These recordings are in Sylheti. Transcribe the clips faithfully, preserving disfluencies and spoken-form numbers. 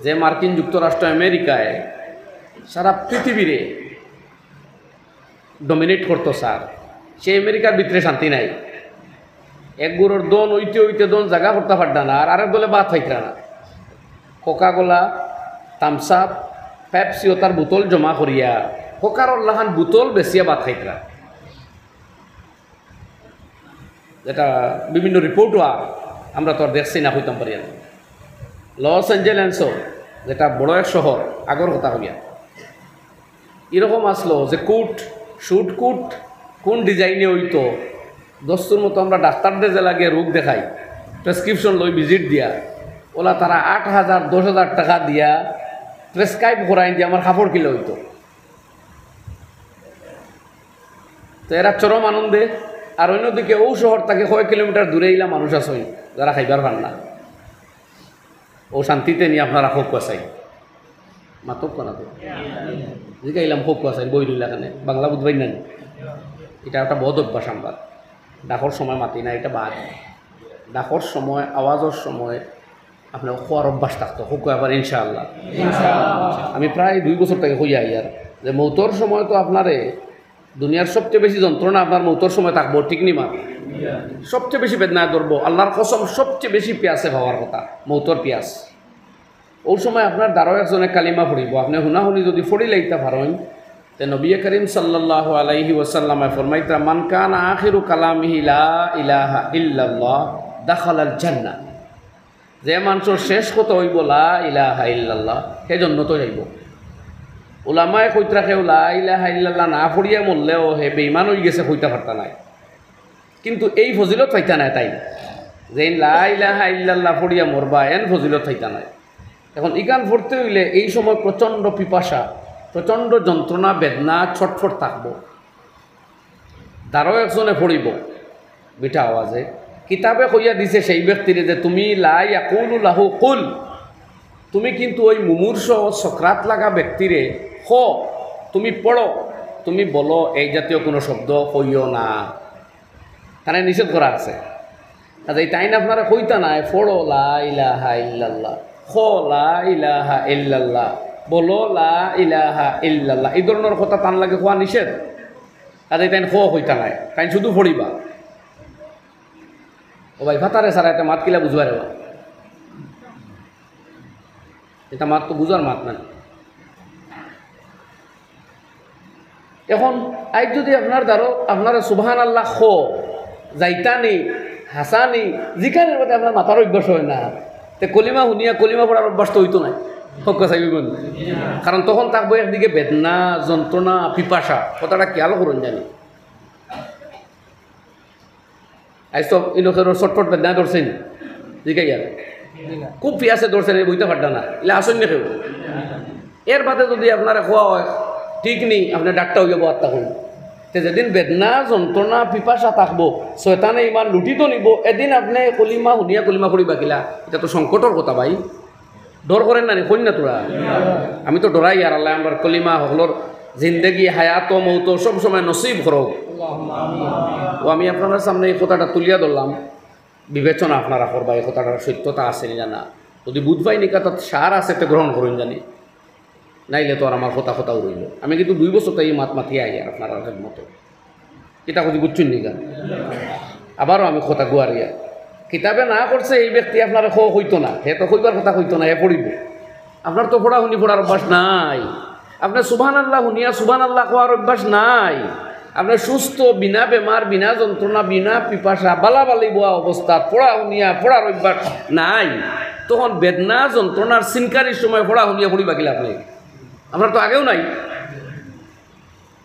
যে মার্কিন যুক্তরাষ্ট্র আমেরিকায় সারা পৃথিবীরে ডমিনেট করতো স্যার, সেই আমেরিকার ভিতরে শান্তি নাই। এক গুরুর দন অইতে অইতে দন জাগা করতা পারতা না, আর আরেক দলে ভাত খাইতরা না। Coca Cola, Thums Up, Pepsi ও তার বোতল জমা করিয়া কোকার লাখান বোতল বেচিয়া ভাত খাইতরা। যেটা বিভিন্ন রিপোর্টও আ-, আমরা তো আর দেখছি না, কইতাম পারি না। লস অ্যাঞ্জেলেসও, যেটা বড় এক শহর, আগর কথা কইয়া, এরকম আসলো যে কোট, শুট কোট কোন ডিজাইনে অইতো, দস্তুর মতো আমরা ডাক্তারদের যে লাগে রোগ দেখাই, প্রেসক্রিপশন লই ভিজিট দিয়া, ওলা তারা আট হাজার, দশ হাজার টাকা দিয়া প্রেসক্রাইব করাইন যে আমার কাপড় কিলা অইতো। তো এরা চরম আনন্দে, আর অন্যদিকে ও শহর থাকি কয়েক কিলোমিটার দূরে ইলা মানুষ আছইন যারা খাইবার পার না। ও শান্তিতে নিয়া আপনারা খুব কষাই, মাতক করা তো, জিগাইলাম খুব কষাই, বই রইলা কেনে, বাংলা বুঝবাই না নি? এটা একটা বদ অভ্যাস আমার। ডাকর সময় মাতি না, এটা বাদ। ডাকর সময়, আওয়াজর সময় আপনার খোয়ার অভ্যাস থাকতো, খুব কয় আবার ইনশাআল্লাহ। আমি প্রায় দুই বছর থাকি কইয়া আইয়ার যে মৌতর সময় তো আপনারে দুনিয়ার সবচেয়ে বেশি যন্ত্রণা আপনার মৌতর সময় থাকবো, ঠিক নি মা? সবচেয়ে বেশি বেদনায় ধরবো, আল্লাহর কসম, সবচেয়ে বেশি পিয়াসে পাওয়ার কথা, মৌতর পিয়াস। ওই সময় আপনার দ্বারাও একজনে কালিমা পড়িব, আপনি হুনাহুনি যদি পড়ি লাইতা পারেন, তে নবী করিম সাল্লাল্লাহু আলাইহি ওয়াসাল্লামে ফরমাইতরা, "মান কানা আখিরু কালামিহি লা ইলাহা ইল্লাল্লাহ, দাখালাল জান্নাহ।" যে মানুষের শেষ কথা অইব লা ইলাহা ইল্লাল্লাহ, হে জন্নতো যাইব। উলামায়ে কইতরা কেউ লা ইলাহা ইল্লাল্লাহ না পড়িয়া মরলেও হে বেঈমান অই গেছে কইতা পারতা নায়, কিন্তু এই ফজিলত পাইতা নায় তাইন। যেইন লা ইলাহা ইল্লাল্লাহ পড়িয়া মরবা, এন ফজিলত পাইতা নায়। এখন ইখান পড়তে অইলে এই সময় প্রচণ্ড পিপাসা, প্রচণ্ড যন্ত্রণা, বেদনা, ছটফট থাকবো। দ্বারাও একজনে পড়িব মিঠা আওয়াজে। কিতাবে কইয়া দিছে সেই ব্যক্তিরে যে, "তুমি লা ইয়াকুলু লাহু কুল", তুমি কিন্তু ওই মুমূর্ষু, সকরাত লাগা ব্যক্তিরে কও, "তুমি পড়ো, তুমি বলো, এই জাতীয় কোনো শব্দ কইও না।" তানে নিষেধ করা আছে। কাজেই তাইন আপনারে কইতা নায়, "পড়ো লা ইলাহা ইল্লাল্লাহ, কও লা ইলাহা ইল্লাল্লাহ, বলো লা ইলাহা ইল্লাল্লাহ", এই ধরনের কথা তান লাগি কওয়া নিষেধ। কাজেই তাইন কও কইতা নায়, তাইন শুধু পড়িবা। ও ভাই, ফাতারে সারা এটা মাত কিলা বুঝবা রে বা? এটা মাত তো বুঝার মাত না। এখন আইজ যদি আপনার দ্বারো আপনারা সুবহানাল্লাহ কও, যাইতানি, হাসানি, জিকানের মধ্যে আপনার মাথার অভ্যাস হয় না, তে কলিমা হুনিয়া কলিমা পড়ার অভ্যাস তো অইতো নায়। হক কথা অইবো না? কারণ তখন থাকবো একদিকে বেদনা, যন্ত্রণা, পিপাসা। কথাটা খেয়াল করুন জানি। আইজ তো ইনো কেউর ছটফট বেদনা ধরছে নি? জিগাইয়ার। খুব পিয়াসে ধরছে নি, বইতা পারতা না। ইলা আছইন নি কেউ? এর বাদে যদি আপনারে কওয়া হয়, ঠিক নি, আপনে ডাক্তার অইয়া বওয়াত থাকইন। তে যেদিন বেদনা, যন্ত্রণা, পিপাসা থাকবো, শয়তানে ইমান লুটি তো নিবো, এদিন আপনে কলিমা হুনিয়া কলিমা পড়িবা কিলা? ইটা তো সংকটর কথা ভাই। ডর করেন না নি, কইন না তোরা? আমি তো ডরাই, আর আল্লায় আমরার কলিমা হকলর জিন্দেগি, হায়াত ও মৌত সব সময় নসিব করউক। ও আমি আপনারার সামনে এই কথাটা তুলিয়া ধরলাম, বিবেচনা আপনারা করবা, এই কথাটার সত্যতা আছে নি না। যদি বুঝবায় নিকা তাত সার আছে, তে গ্রহণ করইন জানি, নাইলে তো আর আমার কথা কথাউ রইল। আমি কিন্তু দুই বছর তাই মাত মাতিয়া আইয়ার আপনারার খেদমতো। কিতা কইছি বুঝছইন নি গা? আবারও আমি কথা গুয়ারিয়া, কিতাবে না করছে এই ব্যক্তি আপনারে কও কইতো না, হে তো কইবার কথা কইতো না, হে পড়িব। আপনার তো পড়া হুনি পড়ার অভ্যাস নাই, আপনার সুবহানাল্লাহ হুনিয়া সুবহানাল্লাহ কওয়ার অভ্যাস নাই, আপনার সুস্থ, বিনা বেমার, বিনা যন্ত্রণা, বিনা পিপাসা, বালা বালি বওয়া অবস্থা, পড়া হুনিয়া পড়ার অভ্যাস নাই, তখন বেদনা যন্ত্রণার সিনকারির সময় পড়া হুনিয়া পড়িবা কিলা আপনে? আপনার তো আগেও নাই।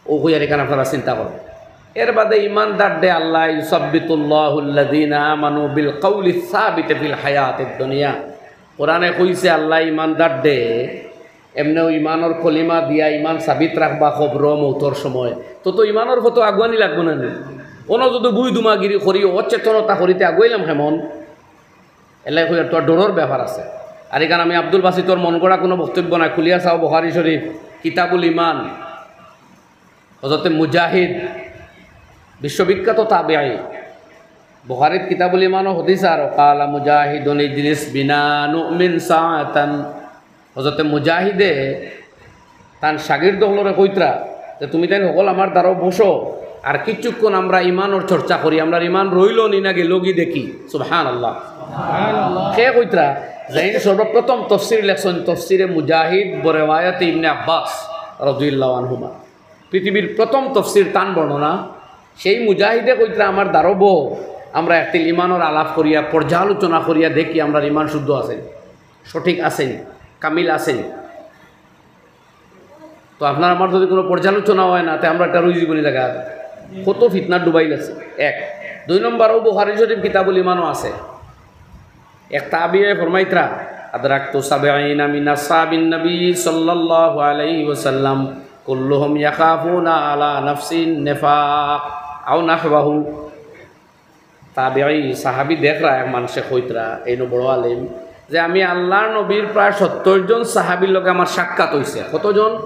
ও কইয়ার এখান আপনারা চিন্তা করো। এর বাদে ইমানদাররে আল্লায় ইউসাব্বিতুল্লাহুল্লাযীনা আমানু বিল কাউলি সাবিতি ফিল হায়াতিদ দুনিয়া। কোরআনে কইছে আল্লায় ইমানদাররে এমনেউ ইমানর কলিমা দিয়া ইমান সাবিত রাখবা কবর মৌতর সময়। তো, তো ইমানর পথো আগুয়ানি লাগবো না নি? অনো যদি বুই দুমাগিরি করি, অচেতনতা করিতে আগুয়াইলাম কেমন? এলাই কইয়ার তো ডরর ব্যাপার আছে। আর এখান আমি আব্দুল বাসিতর মন গড়া কোনো বক্তব্য নাই, খুলিয়া চাও বুখারী শরীফ, কিতাবুল ইমান। হযরতে মুজাহিদ, বিশ্ববিখ্যাত তাবেঈ, বুখারীত কিতাবুল ইমানো হাদিস আর, "ক্বালা মুজাহিদুন ইজলিস বিনা নুমিন সাআতান।" হজরতে মুজাহিদে তান শাগির্দ অকলরে কইতরা যে, "তুমি তাইন হকল আমার দ্বারো বসো, আর কিছুক্ষণ আমরা ইমানর চর্চা করি, আমরার ইমান রইলো নি না গেলোগি দেখি।" সুবহানাল্লাহ। কে কইতরা? যেইন সর্বপ্রথম তফসির লেখছইন, তফসিরে মুজাহিদ বরেওয়ায়াতে ইবনে আব্বাস রাদিয়াল্লাহু আনহুমা, পৃথিবীর প্রথম তফসির তান বর্ণনা। সেই মুজাহিদে কইতরা, "আমার দ্বারো বও, আমরা একটিল ইমানর আলাপ করিয়া, পর্যালোচনা করিয়া দেখি আমরার ইমান শুদ্ধ আছে নি, সঠিক আছে নি, কামিল আছে নি।" তো আপনার আমার যদি কোনো পর্যালোচনা হয় না, তে আমরা একটা রইজি বলি জায়গা কত ফিতনার ডুবাইল আছে। এক। দুই নম্বর, ও বুখারী শরীফ কিতাবুল ইমানও আছে। এক তাবিয়ে ফরমাইতরা, "আদরাকতু সাবঈনা মিন আসহাবিন নবী সাল্লাল্লাহু আলাইহি ওয়াসাল্লাম, কুল্লুহুম ইয়াখাফুনা আলা নাফসিন নিফাক আও নাহওয়াহু।" তাবিঈ সাহাবী দেখরা এক মানষে কইতরা, এইন বড় আলিম, যে আমি আল্লাহর নবীর প্রায় সত্তর জন সাহাবীর লগে আমার সাক্ষাৎ অইছে। কতজন?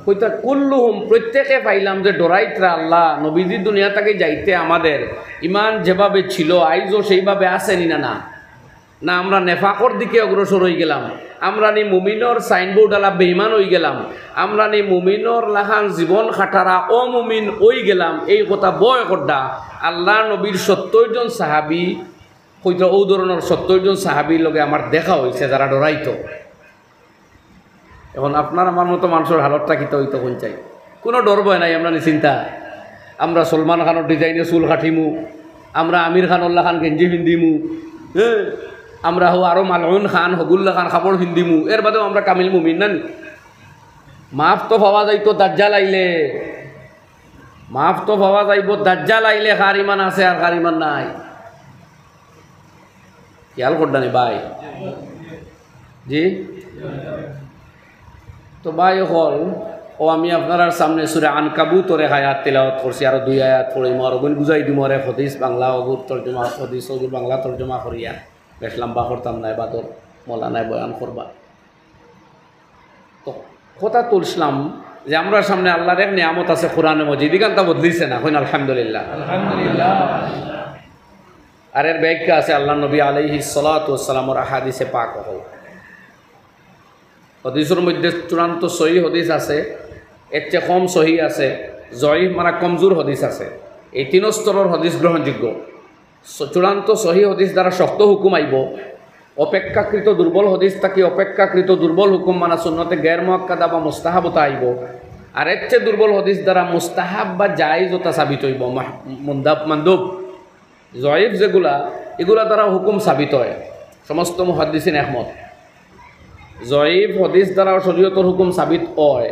কইতরা, "কুল্লুহুম", প্রত্যেকে পাইলাম যে ডরাইতরা আল্লাহ, নবীজি দুনিয়া থাকি যাইতে আমাদের ইমান যেভাবে ছিল, আইজও সেইভাবে আছে নি না? না, না, আমরা নেফাকর দিকে অগ্রসর অইগেলাম। আমরা নি মুমিনর সাইনবোর্ড আলা বেইমান অইগেলাম। আমরা নি মুমিনর লাখান জীবন খাটারা অমুমিন অইগেলাম। এই কথা বয় করডা। আল্লাহর নবীর সত্তর জন সাহাবী, কইতরা ও ধরনর সত্তর জন সাহাবীর লগে আমার দেখা অইছে, যারা ডরাইতো। এখন আপনার আমার মতো মানষর হালতটা কিতা অইতো কুন চাই? কুনু ডর ভয় নাই, আমরা নিশ্চিন্তা। আমরা সলমান খানর ডিজাইনে চুল কাটিমু, আমরা আমির খানর লাখান গেঞ্জি পিন্দিমু, হ্যাঁ, আমরা হউ আরো মালউন খান, হগুর লাখান কাপড় পিন্দিমু, এর বাদেও আমরা কামিল মুমিন না নি? মাফ তো পাওয়া যাইতো দাজ্জাল আইলে, মাফ তো পাওয়া যাইবো দাজ্জাল আইলে, কার ইমান আছে আর কার ইমান নাই। খেয়াল করডা নি ভাই? জি? তো ভাই অকল, ও আমি আপনারার সামনে সূরা আনকাবুতর এক আয়াত তিলাওয়াত করছি, আরো দুই আয়াত পড়িমু, আর অগুইন বুঝাই দিমু, আর এক হাদিস বাংলা অগুর তর্জমা, হাদিস অগুর বাংলা তর্জমা করিয়া, বেশ লম্বা করতাম না, এবাদর মৌলানায় বয়ান করবা। তো কথা তুলছিলাম যে আমরার সামনে আল্লাহর এক নিয়ামত আছে কোরআনে মজিদ, ইখানতা বদলিছে না, কইন আলহামদুলিল্লাহ। আলহামদুলিল্লাহ। আর এর ব্যাখ্যা আছে আল্লাহর নবী আলাইহিস সালাতু ওয়াস সালামর আহাদিসে পাক অকল। হাদিসর মধ্যে চূড়ান্ত সহি হাদিস আছে, এর চেয়ে কম সহি আছে, জয়ীফ মানে কমজোর হাদিস আছে। এই তিন স্তরর হাদিস গ্রহণযোগ্য। স-, চূড়ান্ত সহি হাদিস দ্বারা শক্ত হুকুম আইবো। অপেক্ষাকৃত দুর্বল হাদিস থাকি অপেক্ষাকৃত দুর্বল হুকুম মানে সুন্নতে গের মুআক্কাদা বা মুস্তাহাবতা আইবো। আর এর চেয়ে দুর্বল হাদিস দ্বারা মুস্তাহাব বা জায়েজ ওটা সাবিত অইবো, মাহ-, মুন্দাব, মান্দুব। জয়ীফ যেগুলা, এগুলা দ্বারা হুকুম সাবিত হয়, সমস্ত মুহাদ্দিসিন একমত। জয়ীফ হাদিস দ্বারাও শরীয়তর হুকুম সাবিত হয়,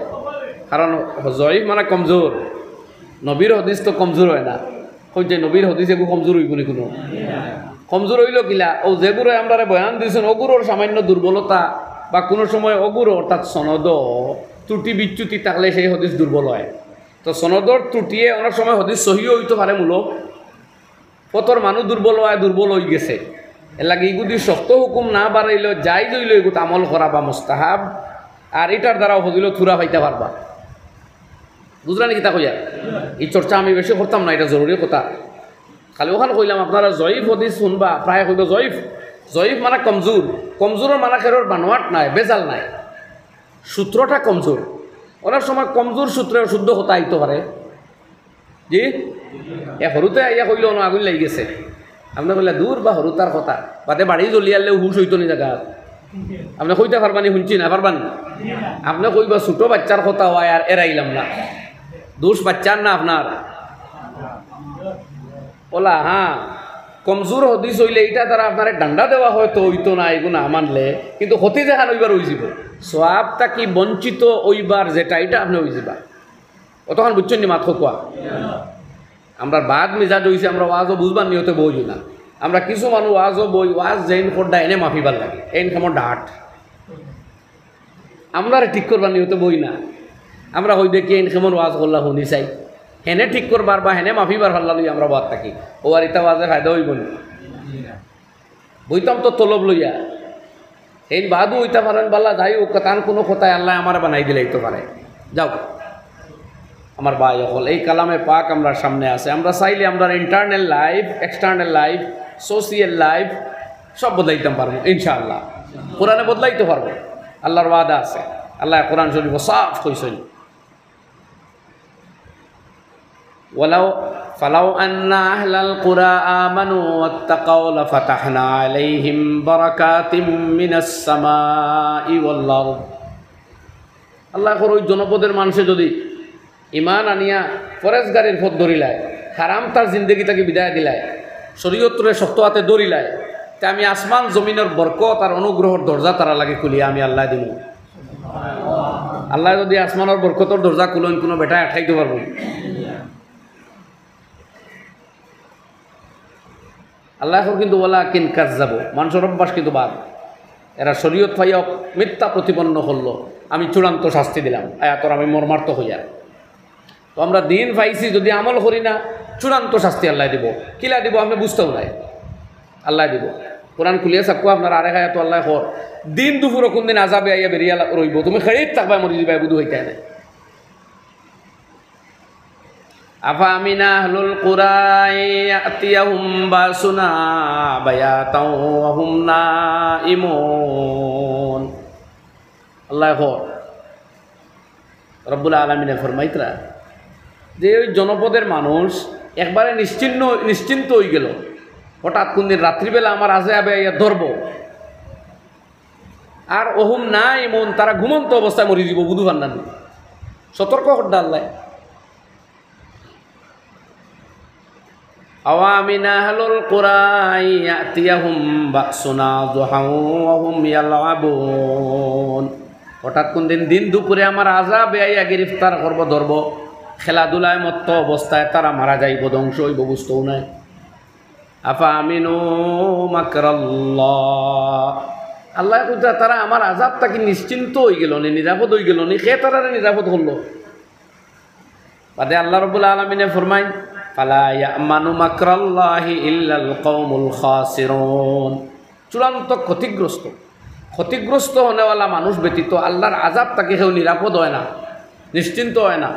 কারণ জয়ীফ মানে কমজোর। নবীর হাদিস তো কমজোর হয় না। কইন যে নবীর হাদিস এগু কমজোর অইবো নি কুনু? কমজোর অইলো কিলা? ও যেগুরে আমরারে বয়ান দিছইন, ওগুরর সামান্য দুর্বলতা বা কুনু সময় ওগুর অর্থাৎ সনদ ত্রুটি বিচ্যুতি থাকলে সেই হাদিস দুর্বল হয়। তো সনদর ত্রুটিয়ে অনেক সময় হাদিস সহিও অইতো পারে মূলক, পথর মানুষ দুর্বল অয়, দুর্বল অইগেছে। এরলাগি ইগুদি শক্ত হুকুম না বাড়াইলেও জায়েজ অইলো ইগুত আমল করা বা মুস্তাহাব। আর ইটার দ্বারাও ফজিলত পুরা পাইতা পারবা। বুঝলা নি কিতা কইয়ার? ই চর্চা আমি বেশি করতাম না, ইটা জরুরি কথা। খালি অখান কইলাম, আপনারা জয়ীফ হাদিস হুনবা, প্রায় কইবা জয়ীফ। জয়ীফ মানে কমজোর। কমজোরর মানে কেউর বানোয়াট নায়, ভেজাল নায়, সূত্রটা কমজোর। অনেক সময় কমজোর সূত্রে শুদ্ধ কথা আইতো পারে। জি? এ হুরুতায় আইয়া কইলো, "অনো আগুইন লাগিগেছে।" আপনে কইলা, "দূর বা হুরুতার কথা, বাদে বাড়ি জ্বলিয়ারলেও হুশ অইতো নি জাগাত।" আপনে কইতা পারবা নি, হুনছি না, পারবা নি? আপনে কইবা, "ছোট বাইচ্চার কথা অয়, আর এড়াইলাম না।" দোষ বাইচ্চার না আপনার? অলা, হ্যাঁ, কমজোর হাদিস অইলে ইটা দ্বারা আপনারে ডান্ডা দেওয়া হয়তো অইতো না, ইগু না মানলে, কিন্তু ক্ষতি যেখান অইবার অইযিবো, সওয়াব থাকি বঞ্চিত অইবার যেটা, ইটা আপনে অইযিবা। অতখান বুঝছইন নি মাত কউক্কা? আমরার বাদ মিজাজ অইছে, আমরা ওয়াজও বুঝবার নিয়তে বই না। আমরা কিছু মানুষ ওয়াজও বই, ওয়াজ যেইন করডা এনে মাফিবার লাগে, এইন কেমন ডাট। আমরারে ঠিক করবার নিয়তে বই না। আমরা কই দেখি এইন কেমন ওয়াজ করলা হুনি চাই। হেনে ঠিক করবার বা হেনে মাফিবার ফাল্লা লই আমরা বাদ থাকি। ও আর ইতা ওয়াজে ফায়দা অইবো নি? বইতাম তো তলব লইয়া। এইন বাদও অইতা পারেন, বালা যাই অউক, তান কুনু কথায় আল্লায় আমারে বানাই দিলাইতো পারে। যাউক, আমার ভাই অকল, এই কালামে পাক আমরার সামনে আছে। আমরা চাইলে আমরার internal life, external life, social life সব বদলাইতাম পারমু, ইনশাআল্লাহ। কোরআনে বদলাইতো পারমু। আল্লাহর ওয়াদা আছে। আল্লায় কোরআন শরীফো সাফ কইছইন, "ওয়ালাউ, ফালাউ আন্না আহলাল কুরা আমানু ওয়াত্তাকাউ লাফাতাহনা আলাইহিম বারাকাতিম মিনাস সামাই ওয়াল আরদ।" আল্লায় কইরা, ওই জনপদের মানষে যুদি ইমান আনিয়া পরেজগারির পথ ধরিলায়, হারাম তার জিন্দেগি থাকি বিদায় দিলায়, শরীয়তরে শক্ত আতে ধরিলায়, তে আমি আসমান জমিনর বরকত আর অনুগ্রহর দরজা তারার লাগি খুলিয়া আমি আল্লায় দিমু। আল্লায় যুদি আসমানর বরকতর দরজা খুলইন, কুনু বেটায় আটকাইতো পারবো নি? আল্লায় কইরা কিন্তু, "ওয়ালাকিন কাজ্জাবু", মানষর অভ্যাস কিন্তু বাদ। এরা শরীয়ত পাইয়া মিথ্যা প্রতিপন্ন করলো, আমি চূড়ান্ত শাস্তি দিলাম। আয়াতর আমি মর্মার্থ কইয়ার। তো আমরা দিন পাইছি, যুদি আমল করি না, চূড়ান্ত শাস্তি আল্লায় দিবো। কিলা দিবো, আপনে বুঝতাউ নায়, আল্লায় দিবো। কোরআন খুলিয়া চাউক্কা, আপনারা আরেক আয়াতো আল্লায় কইরা, দিন দুপুরো কুনদিন আজাবে আইয়া বেরিয়া লা-, রইবো, তুমি খেড়িত থাকবায়, মরি যিবায়, বুধু হইতায় নায়। আফা আমিনা আহলুল কুরা আন ইয়াতিয়াহুম বাসুনা বায়াতাও ওয়া হুম নাইমুন। আল্লায় কইরা, রব্বুল আলামিনে ফরমাইতরা যে ওই জনপদের মানুষ একবারে নিশ্চিন্ত, নিশ্চিন্ত অইগেলো, হঠাৎ কুনদিন রাত্রিবেলা আমার আজাবে আইয়া ধরবো। আর ওয়া হুম নাইমুন, তারা ঘুমন্ত অবস্থায় মরি যিবো, বুধু পাররা না। সতর্ক কররা আল্লায়। আওয়া আমিনা আহলুল কুরা আন ইয়াতিয়াহুম বাসুনা দুহাও ওয়া হুম ইয়ালআবুন। হঠাৎ কুনদিন দিন দুপুরে আমার আজাবে আইয়া গিরিফতার করবো, ধরবো, খেলাধুলায় মত্ত অবস্থায় তারা মারা যাইবো, ধ্বংস অইবো, বুঝতাউ নায়। আফা আমিনু মাকরাল্লাহ। আল্লায় কইতরা, তারা আমার আজাব থাকি নিশ্চিন্ত অইগেলো নি, নিরাপদ অইগেলো নি? কে তারারে নিরাপদ করলো? বাদে আল্লাহ রব্বুল আলামিনে ফরমাইন, "ফালা ইয়ামানু মাকরাল্লাহি ইল্লাল কওমুল খাসিরুন।" চূড়ান্ত ক্ষতিগ্রস্ত, ক্ষতিগ্রস্ত হনেওয়ালা মানুষ ব্যতীত আল্লাহর আজাব থাকি কেউ নিরাপদ অয় না, নিশ্চিন্ত অয় না।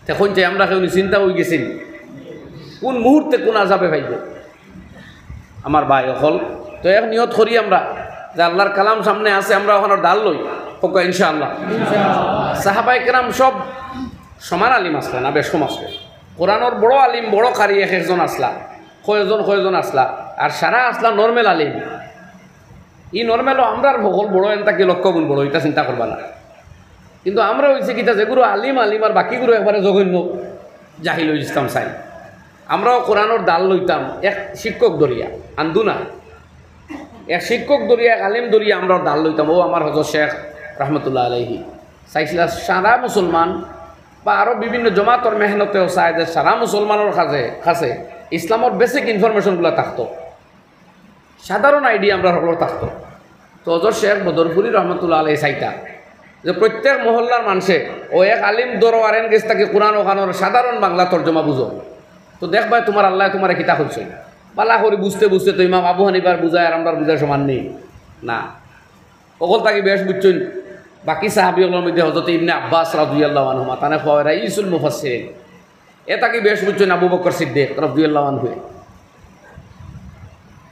তখন চাই আমরা কেউ নিশ্চিন্তা অইগেছি নি? কুন মুহূর্তে কুন আজাবে পাইবো? আমার ভাই অকল, তো এক নিয়ত করি আমরা যে আল্লাহর কালাম সামনে আছে, আমরা অখানর দাল লই, কউক্কা ইনশাআল্লাহ। সাহাবায়ে কেরাম সব সমান আলিম আছলা না, বেশ কম আছলা? কোরআনর বড় আলিম, বড় কারি এক একজন আছলা, কয়জন কয়জন আছলা, আর সারা আছলা normal আলিম। ই normal-ও আমরার হকল বড়, এন থাকি লক্ষ গুণ বড়, ইটা চিন্তা করবা না। কিন্তু আমরা অইছি কিতা, যেগুলো আলিম আলিম আর বাকিগুলো একবারে জঘন্য জাহিল অইছিতাম চাই। আমরাও কোরআনর দাল লইতাম এক শিক্ষক ধরিয়া, আন্দু না, এক শিক্ষক ধরিয়া, এক আলিম ধরিয়া আমরাও দাল লইতাম। ও আমার হজরত শেখ রহমতুল্লাহ আলাইহি চাইছিলা সারা মুসলমান বা আরো বিভিন্ন জমাতর মেহনতেও চায় যে সারা মুসলমানর কাছে, কাছে ইসলামর basic information গুলা থাকতো, সাধারণ idea আমরা হকলর থাকতো। তো হজরত শেখ বদরপুরি রহমতুল্লাহ আলাইহি চাইতা যে প্রত্যেক মহল্লার মানষে ও এক আলিম ধরো আর এন গেছ থাকি কোরআন অখানর সাধারণ বাংলা তর্জমা বুঝো। তো দেখবায় তুমার আল্লায় তুমারে কিতা করছইন। বালা করি বুঝতে বুঝতে তো ইমাম আবু হানিফার বুঝায় আর আমরার বুঝায় সমান নি না। অকল থাকি বেশ বুঝছইন বাকি সাহাবি অকলর মধ্যে হজরত ইবনে আব্বাস রাদিয়াল্লাহু আনহুমা, তানে কওয়া অয় রাইসুল মুফাসসিরিন। এ থাকি বেশ বুঝছইন আবু বকর সিদ্দিক রাদিয়াল্লাহু আনহু।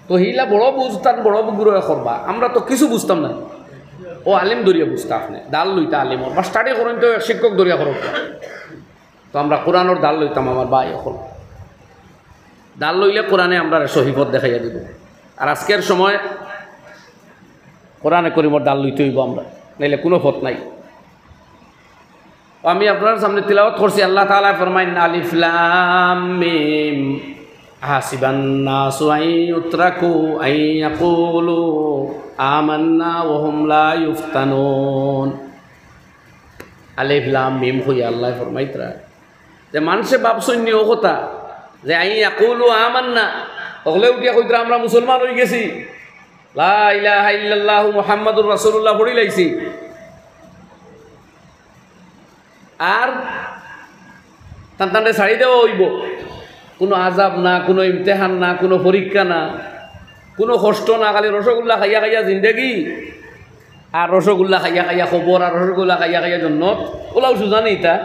তো হিলা বড় বুঝতাম, বড় বুগুরোয় করবা, আমরা তো কিছু বুঝতাম না। ও আলিম ধরিয়া বুঝতা আপনে, দাল লইতা আলিমর, বা study করইন তো এক শিক্ষক ধরিয়া করউক্কা। তো আমরা কোরআনর দাল লইতাম আমার ভাই অকল। দাল লইলে কোরআনে আমরারে সহি পথ দেখাইয়া দিবো। আর আজকের সময় কোরআনে করিমর দাল লইতে অইবো আমরা, নাইলে কুনু পথ নাই। আমি আপনারার সামনে তিলাওয়াত করছি, আল্লাহ তাআলায় ফরমাইন, "আলিফ লাম মিম, হাসিবান নাসু আন ইউতরাকু আন ইয়াকুলু আমান্না ওয়া হুম লা ইউফতানুন।" আলিফ লাম মিম কইয়া আল্লায় ফরমাইতরা যে মানষে ভাবছইন নি অউ কথা যে আন ইয়াকুলু আমান্না, অকলে উঠিয়া কইতরা আমরা মুসলমান অইগেছি, লা ইলাহা ইল্লাল্লাহু মুহাম্মাদুর রাসূলুল্লাহ পড়িলাইছি, আর তান তানরে ছাড়ি দেওয়া অইবো। কুনু আজাব না, কুনু ইমতেহান না, কুনু পরীক্ষা না, কুনু কষ্ট না, খালি রসগোল্লা খাইয়া খাইয়া জিন্দেগি, আর রসগোল্লা খাইয়া খাইয়া কবর, আর রসগোল্লা খাইয়া খাইয়া জন্নত। অলাউ সুজা নি ইতা?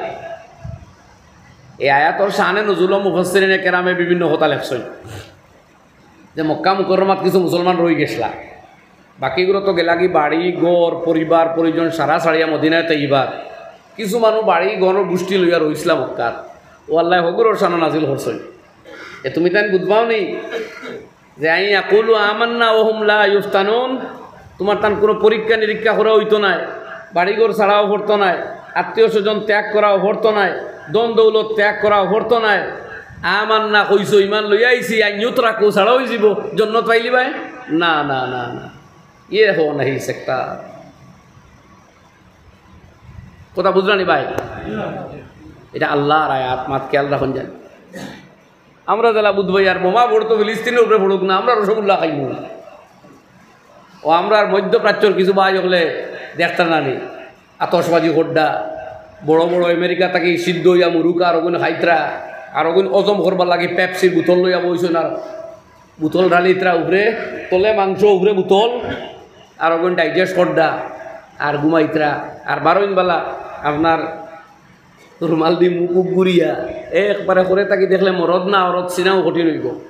এই আয়াতর শানে নুজুলো মুফাসসিরিনে কেরামে বিভিন্ন কথা লেখছইন যে মক্কা মুকাররমাত কিছু মুসলমান রইগেছলা, বাকিগুলো তো গেলাগি বাড়ি, ঘর, পরিবার, পরিজন সারা ছাড়িয়া মদিনায় তৈবার। কিছু মানুষ বাড়ি, ঘর, গুষ্টি লইয়া রইছলা মক্কাত। ও আল্লায় হগুরর শানো নাজিল করছইন। এ তুমি তাইন বুঝবাও নি যে আইন ইয়াকুলু আমান্না ওয়া হুম লা ইফতানুন, তুমার তান কুনু পরীক্ষা নিরীক্ষা করা অইতো নায়, বাড়িঘর ছাড়াও পড়তো নায়, আত্মীয় স্বজন ত্যাগ করাও পড়তো নায়, ধন দৌলত ত্যাগ করাও পড়তো নায়। আমান্না কইছো, ইমান লইয়া আইছি, আইন ইউতরাকু ছাড়া অইযিবো, জন্নত পাইলিবায়? না, না, না, না। ইয়ে হো নাহি সকতা। কথা বুঝলানি ভাই? ইটা আল্লার আয়াত, মাত খেয়াল রাখুন যেন। আমরা যেলা বুধবাই আর বোমা পড়তো ফিলিস্তিনর উপরে পড়ুক না, আমরা রসগোল্লা খাইমু। ও আমরার মধ্যপ্রাচ্যর কিছু ভাই অকলে দেখতা না নি, আতশবাজি কররা, বড় বড় আমেরিকা থাকি সিদ্ধ অইয়া মুরুক আর অগুন খাইতরা, আর অগুন হজম করবার লাগি পেপসির বোতল লইয়া বইছইন আর বোতল ঢালিতরা উপরে, তলে মাংস উপরে বোতল, আর অগুন digest কররা আর ঘুমাইতরা। আর বারইন বালা আপনার রুমাল দি মুখ উগুরিয়া একবারে করে থাকি দেখলে মরদ না অরত চিনাও কঠিন অইবো।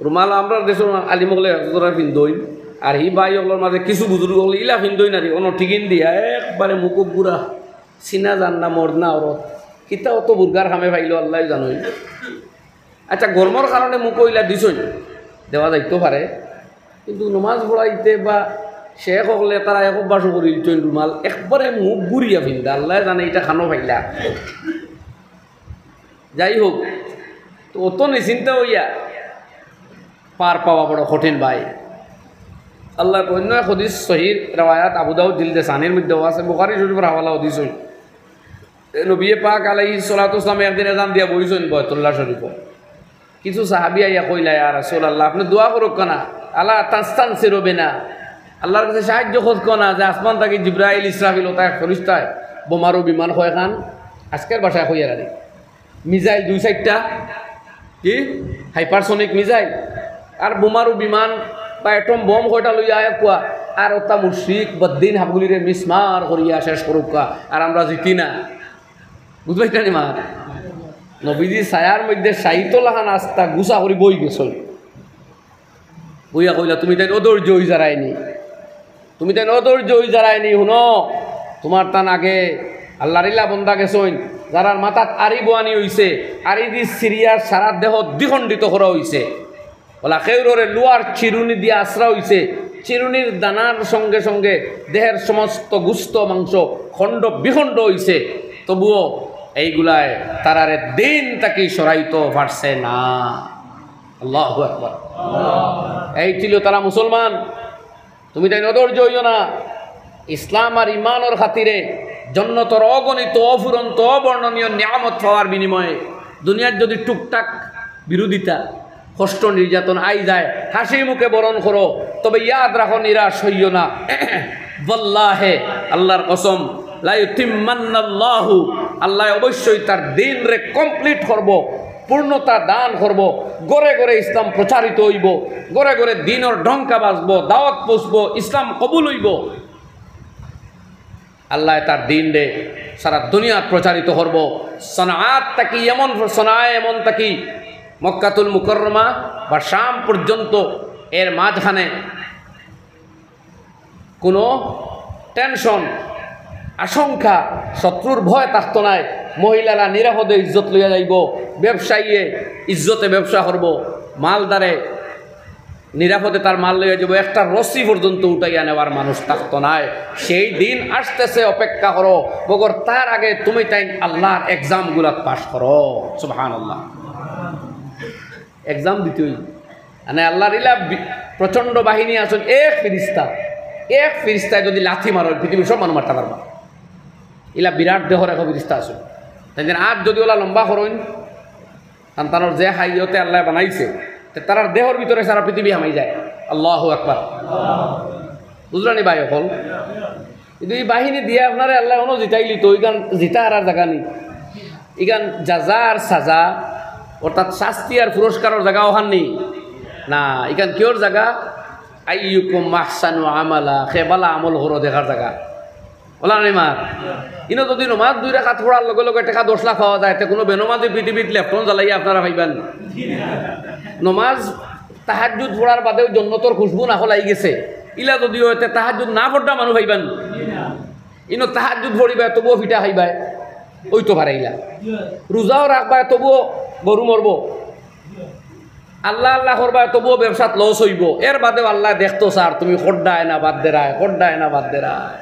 রুমাল আমরার দেশর আলিম অকলে একজোড়া ফিন্দইন, আর হি ভাই অকলর মাঝে কিছু বুজুর্গ অকলে ইলা ফিন্দইন আর অনো টিকিন দিয়া একবারে মুখ উগুরা, চিনা যার না মরদ না অরত। কিতা অত বুরকার কামে পাইলো আল্লায় জানইন। আচ্ছা, গরমর কারণে মুখো ইলা দিছইন, দেওয়া যাইতো পারে, কিন্তু নমাজ পড়াইতে বা শেখ অকলে তারা এক অভ্যাস করিলিছইন রুমাল একবারে মুখ ঘুরিয়া ফিন্দা, আল্লায় জানে ইটা কানো পাইলা। যাই হোক, তো অত নিশ্চিন্তা অইয়া পার পাওয়া বড় কঠিন ভাই। আল্লার অন্য এক হাদিস সহিহ রেওয়ায়াত আবু দাউদ জিলদে সানির মধ্যেও আছে, বুখারী শরীফর হাওয়ালাও দিছইন। এ নবী পাক আলাইহিস সালাতু ওয়াস সালাম একদিন এজান দিয়া বইছইন বায়তুল্লাহ শরীফো। কিছু সাহাবী আইয়া কইলা, "ইয়া রাসূলুল্লাহ, আপনে দোয়া করউক্কা না, আলা তাস্তানসিরু বিনা, আল্লার কাছে সাহায্য খোঁজউক্কা না যে আসমান থাকি জিব্রাইল, ইসরাফিল, অতা এক ফিরিস্তায় বোমারু বিমান কয়খান, আজকের ভাষায় কইয়ার আরে, মিসাইল দুই চাইরটা, কি? Hypersonic missile, আর বোমারু বিমান বা atom bomb কয়টা লইয়া আউক্কা, আর অতা মুশরিক বদ্দিন হাবগুলিরে মিসমার করিয়া শেষ করউক্কা, আর আমরা জিতি না।" বুঝবায় না নি মা? নবীজি ছায়ার মধ্যে শায়িত লাখান আস্তা গুছা করি বই গেছইন। বইয়া কইলা, "তুমি তাইন অধৈর্য অই যারায়নি, তুমি তাইন অধৈর্য অই যারায়নি, হুনো, তুমার তান আগে আল্লার ইলা বন্দা গেছইন, যারার মাথাত আরি বোয়ানি অইছে, আরি দি সিরিয়া সারা দেহ দ্বিখণ্ডিত করা অইছে।" বলা, কেউররে লোহার চিরুনি দিয়া আছড়া অইছে, চিরুনির দানার সঙ্গে সঙ্গে দেহের সমস্ত গুস্ত মাংস খণ্ড বিখণ্ড অইছে, তবুও এইগুলায় তারারে দিন থাকি সরাইতো পারছে না। আল্লাহু আকবার। এই ছিল তারা মুসলমান। তুমি তাইন অধৈর্য অইও না। ইসলাম আর ইমানর খাতিরে জন্নতর অগণিত, অফুরন্ত, অবর্ণনীয় নিয়ামত পাওয়ার বিনিময়ে দুনিয়ার যদি টুকটাক বিরোধিতা, কষ্ট, নির্যাতন আই যায়, হাসি মুখে বরণ করো, তবে ইয়াদ রাখো, নিরাশ হইও না। ওয়াল্লাহে, আল্লার কসম, লা ইউতিম্মান্নাল্লাহু, আল্লায় অবশ্যই তার দিনরে complete করবো, পূর্ণতা দান করবো। ঘরে ঘরে ইসলাম প্রচারিত অইবো, ঘরে ঘরে দিনর ডঙ্কা বাজবো, দাওয়াত পৌঁছবো, ইসলাম কবুল অইবো। আল্লায় তার দিনরে সারা দুনিয়াত প্রচারিত করবো। সনাআত থাকি এমন, সনাআ এমন থাকি মক্কাতুল মুকাররমা বা শাম পর্যন্ত, এর মাঝখানে কুনু tension, আশঙ্কা, শত্রুর ভয় থাকতো নায়। মহিলারা নিরাপদে ইজ্জত লইয়া যাইবো, ব্যবসায়ীয়ে ইজ্জতে ব্যবসা করবো, মালদারে নিরাপদে তার মাল লইয়া যাইবো, একটা রশি পর্যন্ত উঠাইয়া নেওয়ার মানুষ থাকতো নায়। সেই দিন আসতেছে, অপেক্ষা করো, মগর তার আগে তুমি তাইন আল্লার exam গুলাত পাশ করো। সুবহানাল্লাহ। Exam দিতে অইবো। মানে আল্লার ইলা বি-, প্রচণ্ড বাহিনী আছইন, এক ফিরিস্তা, এক ফিরিস্তায় যদি লাথি মারো, পৃথিবীর সব মানুষ মারতা পারবা। ইলা বিরাট দেহর এক ফিরিস্তা আছইন। তাইন আর যদি ওলা লম্বা করইন, সন্তানর যে হাইয়তে আল্লায় বানাইছে, তে তারার দেহর ভিতরে সারা পৃথিবী হামাই যায়। আল্লাহু আকবার। বুঝলানি ভাই অকল? কিন্তু ই বাহিনী দিয়া আপনারে আল্লায় অনো জিতাইলিতো, ইখান জিতা হারার জাগা নি। ইখান জাজা আর সাজা, অর্থাৎ শাস্তি আর পুরস্কারর জাগা অখান নি। না, ইখান কিওর জাগা? আইয়ুকুম আহসানু আমালা, কে বালা আমল করো দেখার জাগা। অলা নি মা? ইনো যদি নমাজ দুই রাকাত পড়ার লগে লগে টেকা দশ লাখ পাওয়া যায়, তে কুনু বেনমাজি পৃথিবীত লেফটন জ্বালাইয়া আপনারা পাইবা নি? নমাজ তাহাজ্জুদ পড়ার বাদেও জন্নতর খুশবু নাকল আইগেছে। ইলা যদি অয়, তে তাহাজ্জুদ না পড়া মানুষ পাইবা নি? ইনো তাহাজ্জুদ পড়িবায়, তবুও পিটা খাইবায়, অইতো পারে ইলা। রোজাও রাখবায়, তবুও গরু মরবো। আল্লাহ আল্লাহ করবায়, তবুও ব্যবসাত লস অইবো। এর বাদেও আল্লায় দেখতো চার, তুমি কররায় না বাদ দেরায়, কররায় না বাদ দেরায়।